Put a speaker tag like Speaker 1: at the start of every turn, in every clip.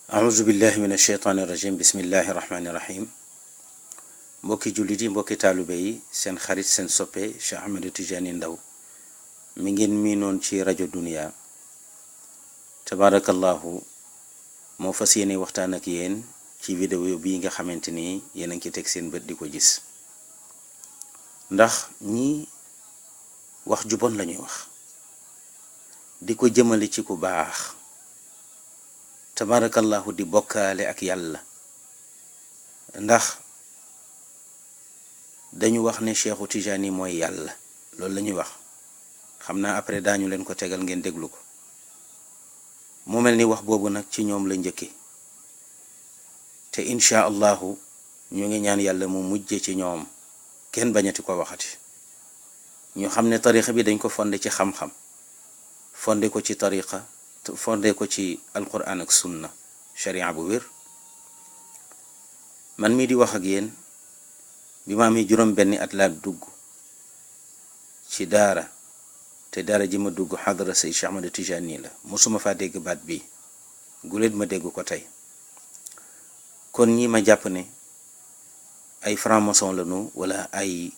Speaker 1: auzu billahi min asheytaani irajim bismillahi irrahmani irrahim mbokki jullit yi mbokki taalibe yi seen xarit seen soppe Cheikh Ahmed Tidiane Ndao mi ngeen miinoon ci rajo Dunia tabarakallahu moo fas yéene waxtaan ak yéen ci vidéo bii nga xamante ni yéen a ngi ci teg seen bët di ko gis ndax ñi wax ju bon lañuy wax di ko jëmale ci ku baax tabarakallahu di bokkaale ak yàlla ndax dañu wax ne Cheikhu Tidiane mooy yàlla loolu la ñuy wax xam naa après daañu leen ko tegal ngeen déglu ko mu mel ni wax boobu nag ci ñoom la njëkke te incha allahu ñu ngi ñaan yàlla mu mujje ci ñoom kenn bañati ko waxati ñu xam ne tariqa bi dañ ko fondé ci xam-xam fondé ko ci tariqa fondé ko ci alquran ak sunna sharia bu wér man mii di wax ak yéen bi ma amee juróom benni at laa dugg ci daara te daara ji ma dugg xadra say Cheikh Ahmed Tidiane la mosuma faa dégg baat bi guléet ma dégg ko tey kon ñi ma jàpp ne ay franc-maçon lañu wala ay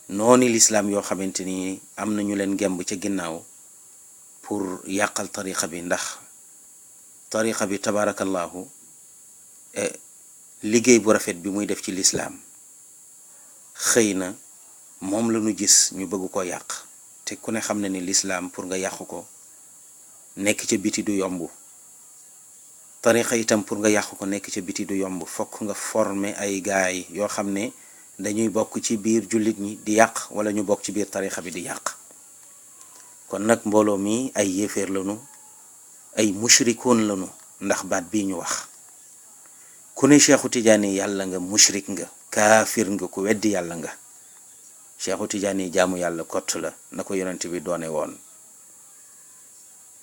Speaker 1: nooni lislaam yoo xamante ni am nañu leen gemb ca ginnaaw pour yàqal tariqa bi ndax tariqa bi tabarakallahu liggéey bu rafet bi muy def ci lislaam xëy na moom la ñu gis ñu bëgg ko yàq te ku ne xam na ni lislaam pour nga yàq ko nekk ca biti du yomb tariqa itam pour nga yàq ko nekk ca biti du yomb fokk nga former ay gaay yoo xam ne dañuy bokk ci biir jullit ñi di yàq wala ñu bokk ci biir tariqa bi di yàq kon nag mbooloo mi ay yéeféer lañu ay mushrikoon lañu ndax baat bii ñu wax ku ne Cheikhu Tidiane yàlla nga mushrik nga kaafir nga ku weddi yàlla nga Cheikhu Tidiane jaamu yàlla kott la na ko yonent bi doone woon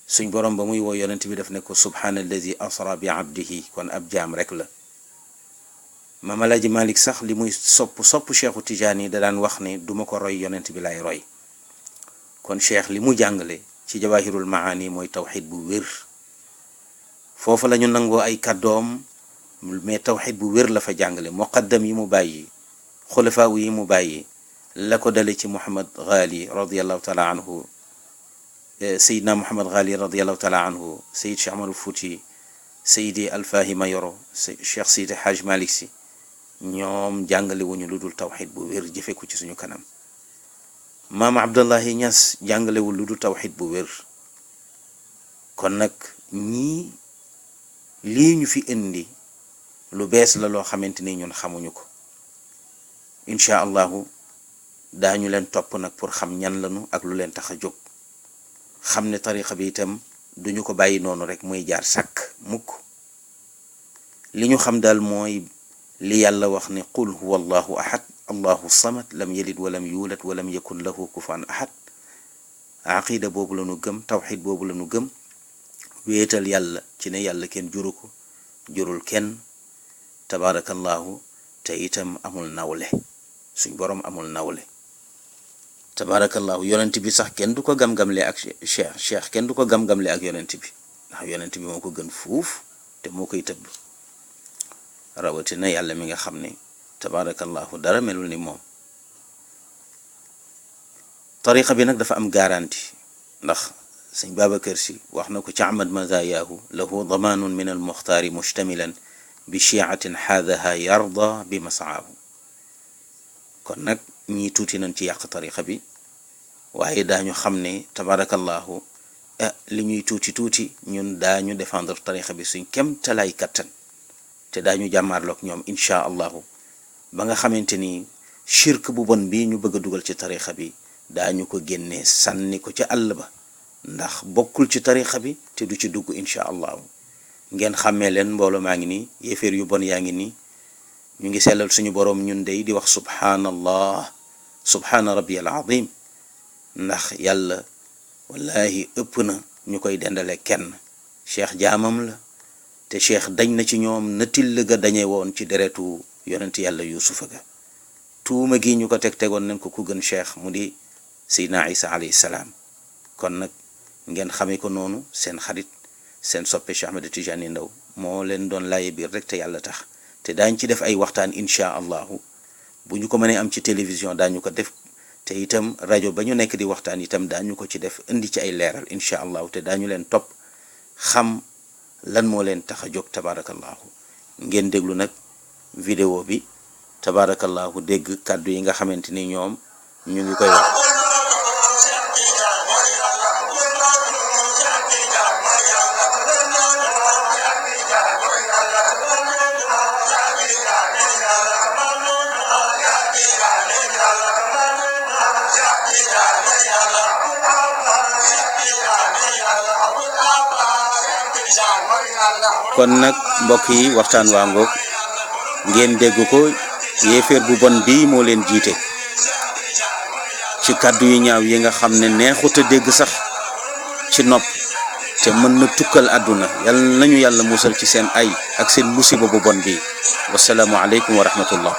Speaker 1: suñ borom ba muy woo yonent bi daf ne ko subhaanallazi asra bi abdihi kon ab jaam rek la Maam Alaaji Malik sax li muy sopp Cheikhu Tidiane da daan wax ne duma ko roy yonent bi lay roy kon cheikh li mu jàngale ci jawahirul maani mooy tawxid bu wér foofa la ñu nangoo ay kàddoom mais tawxid bu wér la fa jàngale muqaddam yi mu bàyyi xulafaawu yi mu bàyyi la ko dale ci Muhammad Ghali radiallahu taala anhu sayidna Muhammad Ghali radiallahu taala anhu sayid Cheikh Amadou Fouti sayidi Alfaahi Mayoro cheikh Sidi Haj Malik Si ñoom jàngale wuñu lu dul tawxid bu wér jëfe ko ci suñu kanam maam Abdullahi Ñas jàngalewul lu du tawxid bu wér kon nag ñii lii ñu fi indi lu bees la loo xamante ni ñun xamuñu ko incha allahu daañu leen topp nag pour xam ñan lañu ak lu leen tax a jóg xam ne tariqa bi itam duñu ko bàyyi noonu rek muy jaar sàkk mukk li ñu xam daal mooy li yàlla wax ne qul huwa allahu ahad allahu samad lam yalid walam yuulad walam yakun lahu kufuwan ahad aqida boobu la ñu gëm tawxid boobu la ñu gëm wéetal yàlla ci ne yàlla kenn juru ko jurul kenn tabarakallahu te itam amul nawle suñ boroom amul nawle tabarakallahu yonent bi sax kenn du ko gam-gamle ak cheikh kenn du ko gam-gamle ak yonent bi ndax yonent bi moo ko gën fuuf te moo koy tëbb rawatina yàlla mi nga xam ne tabarakallahu dara melul ni moom tariqa bi nag dafa am garantie ndax sëñ Babacar Si wax na ko ci Ahmad Mazayaahu lahu damanun min almuxtaari mushtamilan bi chiatin xaadaha yarda bi masaahu kon nag ñii tuuti nañ ci yàq tariqa bi waaye daañu xam ne tabarakallahu li ñuy tuuti ñun daañu défendre tariqa bi suñ kem talaay kattan te daañu jàmmaarloog ñoom incha allahu ba nga xamante ni shirk bu bon bi ñu bëgg a dugal ci tariqa bi daañu ko génnee sànni ko ca àll ba ndax bokkul ci tariqa bi te du ci dugg incha allahu ngeen xàmmee leen mbooloo maa ngi nii yéeféer yu bon yaa ngi nii ñu ngi sellal suñu boroom ñun dey di wax subhaanallah subhaana rabbiyal azim ndax yàlla wallahi ëpp na ñu koy dendale kenn cheikh jaamam la te cheikh dañ na ci ñoom na till ga dañe woon ci deretu yonent yàlla yusufa ga tuuma gi ñu ko tegoon nañ ko ku gën cheikh mu di Seydina Isa alayhi salaam kon nag ngeen xamee ko noonu seen xarit seen soppe Cheikh Ahmed Tidiane Ndao moo leen doon laaye biir rek te yàlla tax te daañ ci def ay waxtaan incha allahu bu ñu ko mënee am ci télévision daañu ko def te itam rajo ba ñu nekk di waxtaan itam daañu ko ci def indi ci ay leeral incha allahu te daañu leen topp xam lan moo leen tax a jóg tabarakallahu ngeen déglu nag vidéo bi tabarakallahu dégg kàddu yi nga xamante ni ñoom ñu ngi koy wax. kon nag mbokk yi waxtaan waa ngoog ngeen dégg ko yéeféer bu bon bii moo leen jiite ci kàddu yu ñaaw yi nga xam ne neexut a dégg sax ci nopp te mën na tukkal àdduna yàlla nañu yàlla musal ci seen ay ak seen musiba bu bon bii wasalaamu aleykum wa rahmatullah